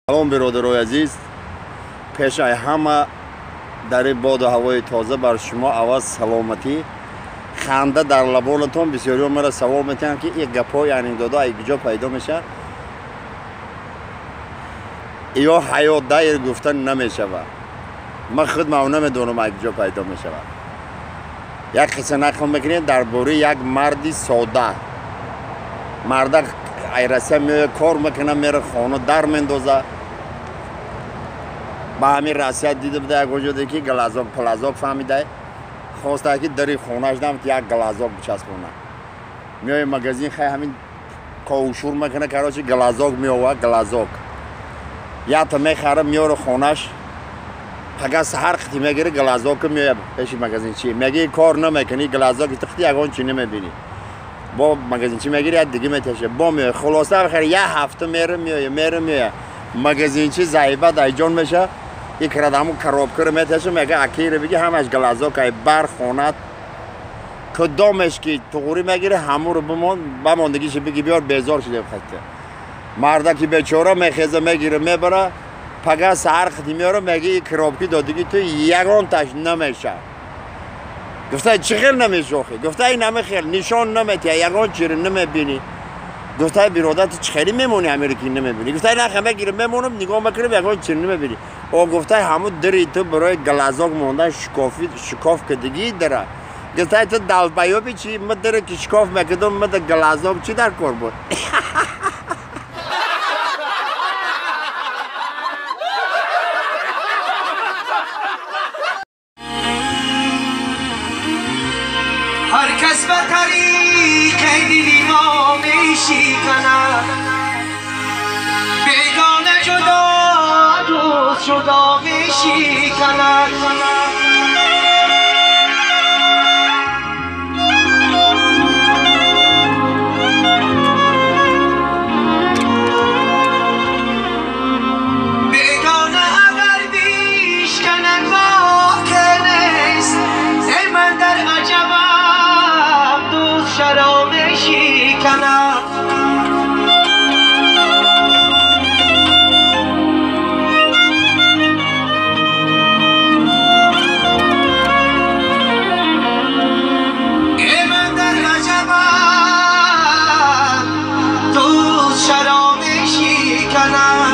Салом, бародарои азиз. Пешаи ҳама дар ин боду ҳавои тоза бар шумо аввал саломатӣ, ханда дар лабонатон. Бисёриҳо маро савол метиҳанд, ки ин гапҳои анекдотҳо ай куҷо пайдо мешавад. Ё ҳаёт дайр гуфта намешавад. Ман худ мав намедонам, ай куҷо пайдо мешавад. Як қисса нақл мекунем дар бораи як марди сода. Мардак ай Россия меояд, кор мекунад, мера хона дар мендозад. Ба ҳамин Россия дида буда як оҷоде ки глазок плазок фаҳмида, хоста ки дари хонааш дам як глазок бичаспона. Меои магазин, хай, ҳамин ковшур мекуна, короче, глазок меова, глазок якта мехара, меёра хонаш. Пага саҳар қити мегири глазока, меоя пеши магазинчи, меги: «Кор намекунӣ, глазоки ту қити ягон чи намебинӣ». Бо магазинчи мегири, як дига меташа, бо меоя. Хулоса, бихар, як ҳафта мера, меоя, мера, меоя. Магазинчи заиба дайҷон меша, икрад ҳамун коробкаро меташа, мега: «Акиро биги, ҳамаш глазок ай, бар хонат, кудомеш ки туғурӣ мегири, ҳамуро бимон, бамондагиша биги биёр, безор шудем хатта». Мардаки бечора мехеза, мегира, мебара. Пага саҳар қити меёра, меги: «И коробки додиги ту ягонташ намеша». Гуфта: «Чӣ хел намешохӣ?» Гуфта: «Ин ҳама хел нишон наметиҳа, ягон чиро намебинӣ». Гуфта: «Биродар, ту чӣ хеле мемонӣ, америки намебинӣ?» Гуфта: «Наха, мегирам, мемонам, нигоҳ мекунам, ягон чиро намебинӣ». О, гуфта, ҳамун дири ту барои глазок мондан шикофи шикоф кардагӣ дара. Гуфта: «Ту долбоёби чи? Ма дара ки шикоф мекардам, ма да глазок чӣ дар кор буд?» هر کس به طریق دلی ما میشکند، بیگانه جدا، دوست جدا میشکند. بیگانه اگر بیشکند باک نیست، ای من در عجبم، دوست چرا میشکند؟ ای من در عجبم، دوست چرا میشکند؟